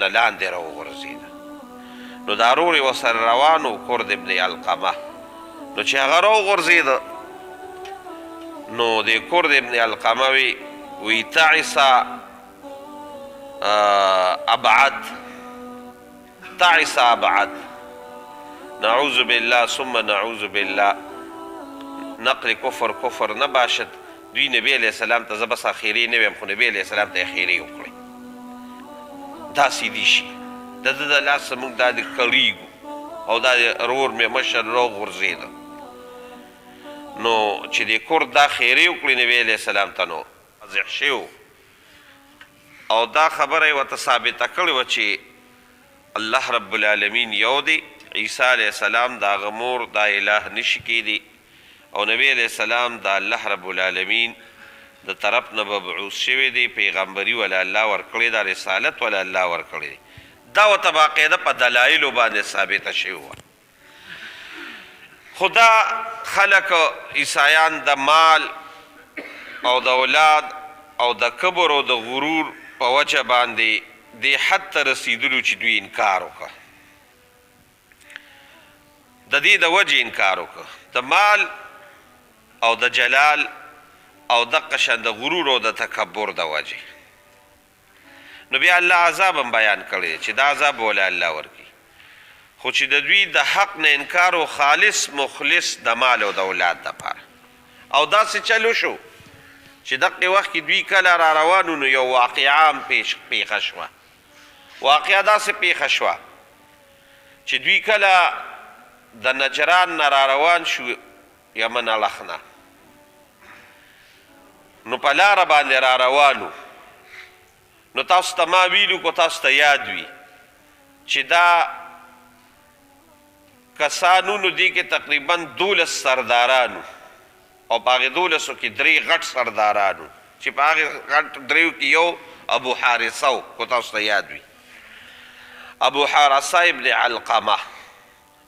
نه لاندې راوغورځېده. نو دا ورور یې ورسره روان و، کرد ابن علقمه. نو چې هغه راوغورځېده نو د کرد ابن علقمه وی وی تعس ابعد، تعس ابعد، نعوذ بالله ثم نعوذ بالله، نقل کفر کفر نه باشد. دوی نبی علیه السلام ته زه بس اخیرې نه ویم، خو نبی علیه السلام ته یې خیرې وکړې. داسې دي شي د ده د لاسه موږ دا دې کړېږو او دا دې ورور مې مشر راوغورځېده. نو چې دې کرد دا خیرې وکړې نبی علیه السلام ته، نو واضح شوی او دا خبره یې ورته ثابته کړې وه چې الله رب العالمین یو دی، عیسی علیه السلام د هغه مور دا اله نشي کېدی او نبی علیه السلام د الله رب العالمین د طرف نه مبعوث شوی دی، پیغمبري وله الله ورکړې ده، رسالت وله الله ورکړی دی. دا ورته باقاعده په دلایلو باندې ثابته شوې وه. خو دا خلک عیسایان د مال او د اولاد او د کبر او د غرور په وجه باندې دې حد ته رسیدلو چې دوی انکار وکړ، د دې د وجې انکار وکړ، د مال او د جلال او دقه شان د غرور او د تکبر د وجې. نو بیا الله عذاب هم بیان کړی چې دا عذاب به وله الله ورکړي، خو چې د دوی د حق نه انکار و خالص مخلص د مال او د اولاد دپاره. او داسې چل وشو چې دقې وخت کې دوی کله را روان وو نو یو واقعه هم پېښه شوه. واقعه داسې پېښه شوه چې دوی کله د نجران نه را روان شو یمن اړخ نه، نو په لاره باندې را روان وو، نو تاسو ته ما ویلو کو تاسو ته یاد وي چې دا کسانو نو دې کې تقریبا 12 سردارانو او په هغې دولسو کې درې غټ سردارانو چې په هغې غټ دریو کې یو ابو حارثه و، کو تاسو ته یاد وي، ابو حارثه ابن علقمه.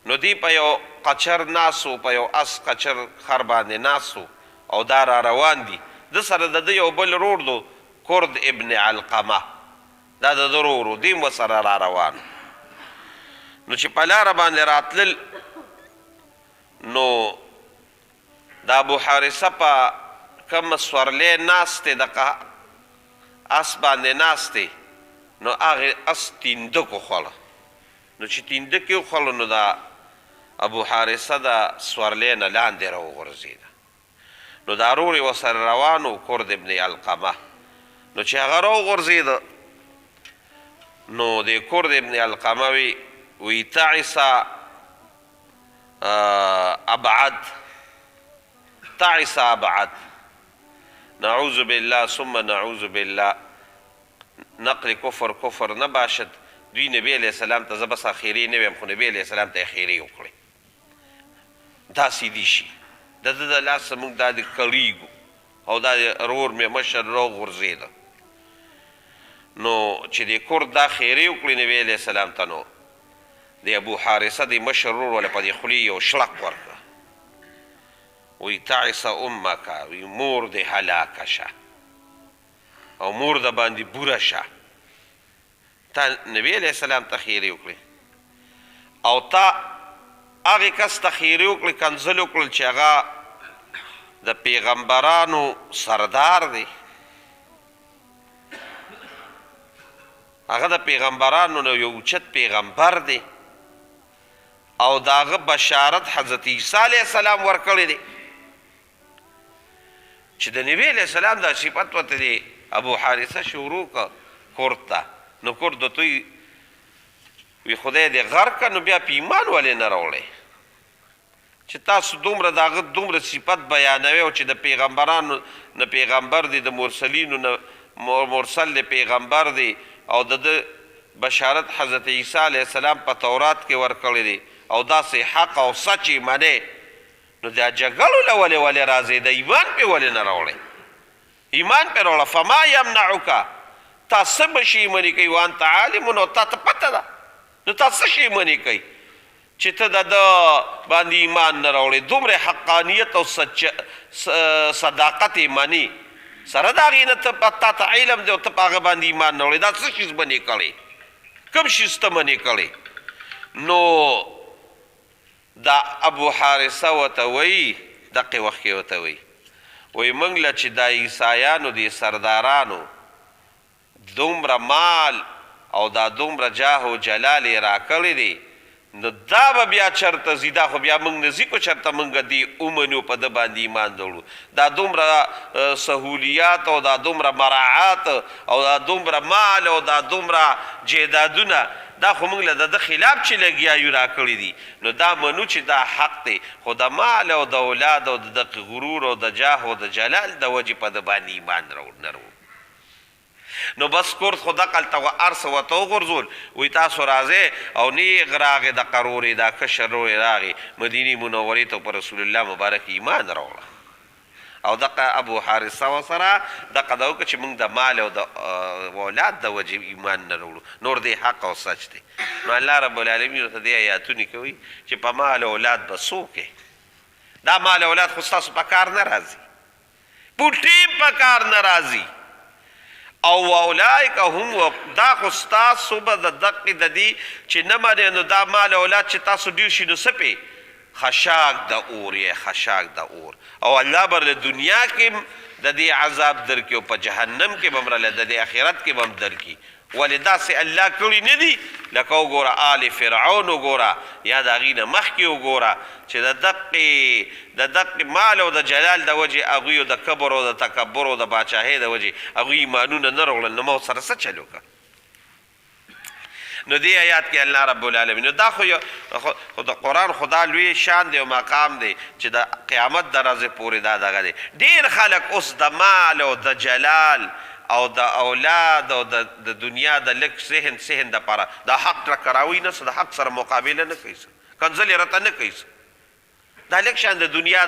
نو دی په یو قچر ناست و، په یو اس قچر خر باندې ناست و او دا را روان دي، ده سره د ده یو بل ورور دو، کرد ابن علقمه، دا د ده ورور و، دی هم ورسره را روان و. نو چې په لاره باندې راتلل نو د ابو حارثه په کوم سورلی ناست دی، دقه اس باندې ناست دی، نو هغې اس تیندک وخوړه. نو چې تیندک یې وخوړه نو د ابو حارثه د سورلی نه لاندې راوغورځېده. نو دا ورور یې ورسره روان و، کرد ابن علقمه. نو چې هغه راوغورځېده نو د کرد ابن علقمه وی وی تعس ابعد، تعس ابعد، نعوذ بالله ثم نعوذ بالله، نقل کفر کفر نه باشد. دوی نبی علیه السلام ته زه بس اخیرې نه ویم، خو نبی علیه السلام ته یې خیرې وکړې. داسې دي شي د ده د لاسه موږ دا دې کړېږو او دا دې ورور مې مشر راوغورځېده. نو چې دې کرد دا خیرې وکړې نبی علیه السلام ته، نو د ابو حارثه د مشر ورور وله په دې خولې یو شړق ورکړه، وی تعس امک، وی مور دې هلاکه شه او مور د باندې بوره شه، تا نبی علیه السلام ته خیرې وکړې او تا هغې کس ته خیرې وکړې، کنځل وکړل چې هغه د پیغمبرانو سردار دی، هغه د پیغمبرانو نه یو اوچت پیغمبر دی او د هغه بشارت حضرت عیسی علیه السلام ورکړی دی. چې د نبی علیه السلام دا صفت ورته دی ابو حارثه شروع که کرد ته، نو کرد ورته وی خدای دې غرق که، نو بیا په ایمان ولې نه راوړی چې تاسو دومره د هغه دومره صفت بیانوي او چې د پیغمبرانو نه پیغمبر دی، د مرسلینو نه مرسل دی، پیغمبر دی او د ده بشارت حضرت عیسی علیه السلام په تورات کې ورکړی دی او داسې حق او سچ یې منې، نو دا جګړو له ولې ولې راځې، د ایمان پې ولې نه راوړې؟ ایمان پې راوړه. فما یمنعک، تا څه به شي منې کوي، وانت عالم، او تا ته پته ده، نو تا څه شي منې کوي چې ته د ده باندې ایمان نه راوړې؟ دومره حقانیت او صداقت یې منې، سره د هغې نه ته تا ته علم دی او ته په هغه باندې ایمان نه راوړې، دا څه شیز منې کړې؟ کوم شیز ته منې کړی؟ نو دا ابو حارثه وته وایي، دقې وخت کې وته وایي، وایي موږ له چې دا عیسایانو دې سردارانو دومره مال او دا دومره جاه او جلال یې راکړی دی، نو دا به بیا چرته ځي؟ دا خو بیا موږ نه ځي، که چرته موږ دی ومنو، په ده باندې ایمان راوړو، دا دومره سهولیات او دا دومره مراعات او دا دومره مال او دا دومره جایدادونه، دا خو موږ له د ده خلاف چې لګیا یو راکړي دي. نو دا منو چې دا حق دی، خو د مال او د اولاد او د دغه غرور او د جاه او د جلال د وجې په ده باندې ایمان نه راوړو. نو بس کورت خو دقلته و ارس ورته وغورځول، وی تاسو راځئ، او نیغ راغی د قرورې دا کشر ورور یې راغی مدینې منورې ته، په رسول الله مبارک ایمان راوړه. او دقه ابو حارثه ورسره دقه دا وکړه چې موږ د مال او د اولاد د وجې ایمان نه راوړو، نور دی حق او سچ دی. نو الله رب العالمین ورته دې آیاتونه کوي چې په مال او اولاد به څوک، دا مال او اولاد خو ستاسو په کار نه راځي، پوټیم په کار نه راځي. او اولئک هم، دا خو ستاسو به د دقې د دې چې نه منئ، نو دا مال او اولاد چې تاسو ډېر شي، نو څه پې خشاک د اور یې، خشاک د اور، او الله به له دنیا کې د دې عذاب درکړي او په جهنم کې به هم راله د دې آخرت کې به هم درکړي. ولې داسې الله کړي نه دي؟ لکه وګوره آل فرعون وګوره، یا د هغې نه مخکې وګوره چې د دقې مال او د جلال د وجې هغوی، او د کبر او د تکبر او د باچاهۍ د وجې هغوی ایمانونه نه راوړل، نو ما سره څه چل وکړه؟ نو دې آیات کې الله رب العالمین، نو دا خو یو خو د قرآن خدا لوی شان دی او مقام دی چې د قیامت د ورځې پورې دا دغه دی. ډېر خلک اوس د مال او د جلال او د اولاد او د دنیا د لږ ذهن سهن دپاره د حق ټکراوي نه، د حق سره مقابله نه کوي، کنځلې راته نه کوي. دا لږ شان د دنیا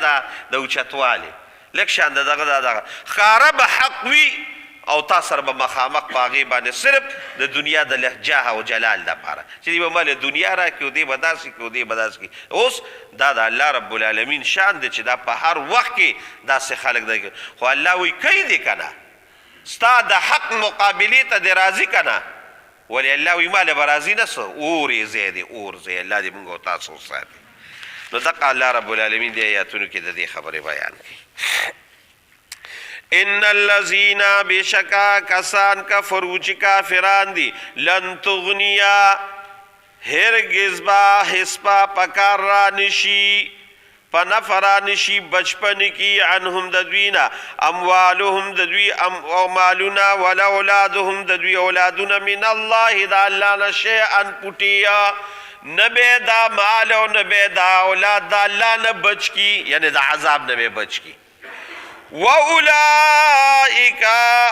د اوچتوالي، لږ شان د دغه دغه ښکاره به حق وي او تا سره به مخامخ په هغې باندې صرف د دنیا د لهجه او جلال دپاره چې دی به مال دنیا راکړي او دی به داسې کړي او دی به داسې کړي. اوس دا د الله رب العالمین شان دی چې دا په هر وخت کې داسې خلک دی، خو الله وایي کوي دې که نه، ستا د حق مقابلې ته دې راځي که نه؟ ولې الله وایي ماله به راځي نه، څه اور یې ځای دی، اور ځای. الله دې موږ او تاسو وساتي. نو دقه الله رب العالمین دې آیاتونو کې د دې خبرې بیان کړي. ان الذين، بشکا کسان، کفروا، چې کافران دي، لن تغنیا، هرگز با حسپا پکار را نشي، په نفع را نشي، بچپن کی، عنهم، د دوی نه، اموالهم، د دوی او مالونه، ولا اولادهم، د دوی اولادونه، من الله، د الله نه، شیئا، پټیا نه به دا مال او نه به دا اولاد د الله نه بچ کی، یعنی د عذاب نه به بچ کی. واولئک،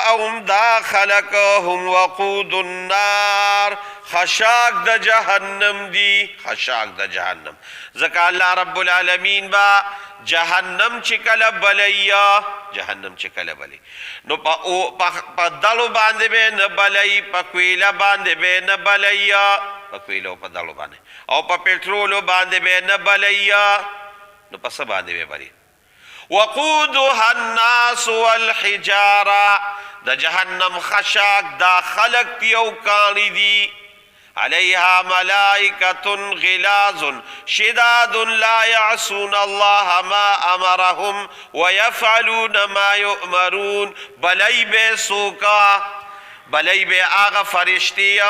او دا خلق، هم وقود النار، خشاک د جهنم دی، خشاک د جهنم. ځکه الله رب العالمین با جهنم چې کله بلیا، جهنم چې کله بلی، نو په دلو باندې به نه بلی، په کویله باندې به نه بلیا، په کویله، په دلو باندې او په پټرولو باندې به نه بلیا، نو په څه باندې به بلی؟ وقودها الناس والحجاره، د جهنم خشاک دا خلق دی او کانی دی. علیها ملائکة غلاظ شداد لا يعصون الله ما امرهم ويفعلون ما يؤمرون. بلی به سوکا؟ بلی به هغه فرشتي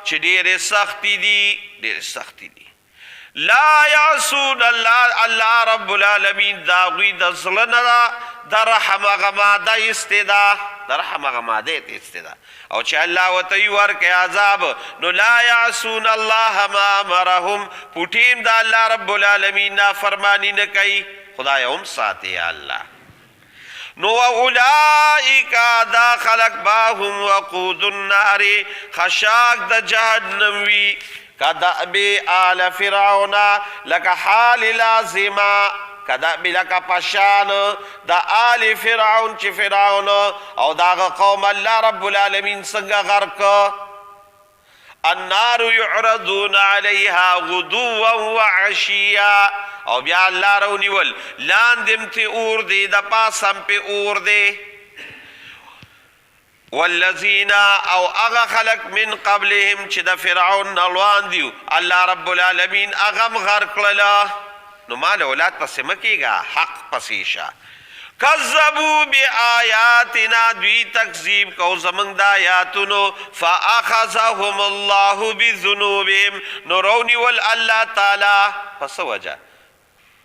چې ډېرې سختې دي، ډېرې سختې دي. لا يعصون الله، الله رب العالمین دا غوی د زړه نه د رحم هغه ماده ایستې ده، د رحم هغه ماده یې ایستې ده، او چې الله ورته یې ورکړي عذاب، نو لا يعصون الله ما امرهم، پوټیم د الله رب العالمین نافرمانی نه کوي. خدای هم ساتي یا الله. نو اولائک، دا خلق با هم وقود النار، خشاک د جهنم وی. کدأب آل فرعون، لکه حال لازمه، کدأب، لکه پشان د آل فرعون، چې فرعون او داغه قوم الله رب العالمین څنګه غرق. النار يعرضون عليها غدوا وعشيا، او بیا الله رونیول، لاندې ته اور دی، د پاسم په اور دی. والذین او هغه خلق من قبلهم چې د فرعون نه وړاندې وو، الله رب العالمین هغه هم غرق کړل. نو مال اولاد پسې مه کېږه، حق پسې شه. کذبوا بآیاتنا، دوی تکذیب کو زمونږ د آیاتونو، فاخذهم الله بذنوبهم، نو رونیول الله تعالی په څه وجه؟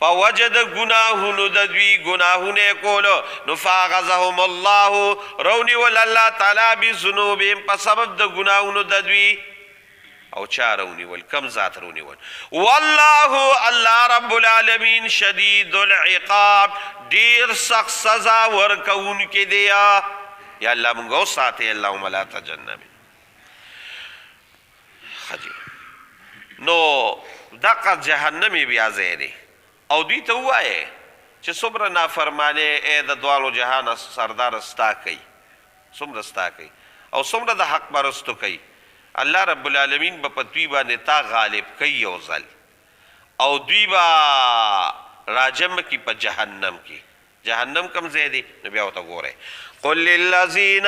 په وجه د ګناهونو د دوی، ګناهونه یې کولو، نو فاخذهم الله، رونیول الله تعالی بذنوبهم په سبب د ګناهونو د دوی. او چا رونیول؟ کم ذات رونیول؟ والله الله رب العالمین شدید العقاب، ډیر سخت سزا ورکوونکی دی. یا الله مونږ وساتې، اللهم لا تجنب. خجی نو دغه جهنم بیا ځای دی. او دوی ته ووایې چې څومره نافرماني ای د دواړو جهان سردار ستا کوي، څومره ستا کوي او څومره د حق پرستو کوي، الله رب العالمین به په دوی باندې تا غالب کوي یو ځل، او دوی به راجم کی په جهنم کې. جهنم کم ځای دی؟ نو بیا ورته ګورئ. قل للذین،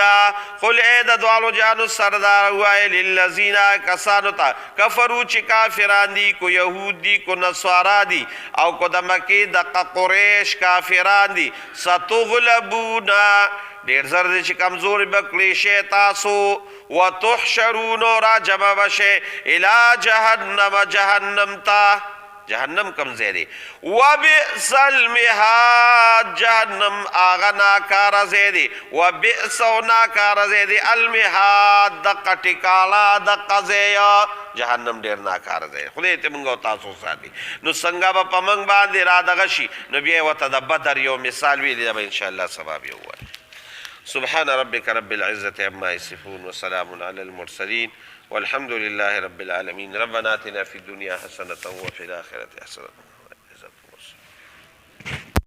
قل ای د دواړو جهانو سردار ووایه للذین کسانو ته کفرو چې کافران دي، کو یهود دي، کو نصارا دي، او کو د مکې د قریش کافران دي، ستغلبون، ډېر زر دی چې کمزوري به کړی شئ تاسو، وتحشرون، را جمع به شئ الی جهنم، جهنم ته. جهنم کم ځای دی؟ وبئس المهاد، جهنم هغه ناکاره ځای دی. وبئس او ناکاره ځای دی المهاد، دقه ټکاړه دقه ځای. جهنم ډېر ناکاره ځای، خدای ته مونږ او تاسو ساتي. نو څنګه به په مونږ باندې را دغه شي؟ نو بیا یې ورته د بدر یو مثال ویلی، دا به انشاءالله سبا بیا ووایو. سبحان ربك رب العزة عما يصفون وسلام على المرسلين والحمد لله رب العالمين. ربنا آتنا في الدنيا حسنة وفي الآخرة حسنة.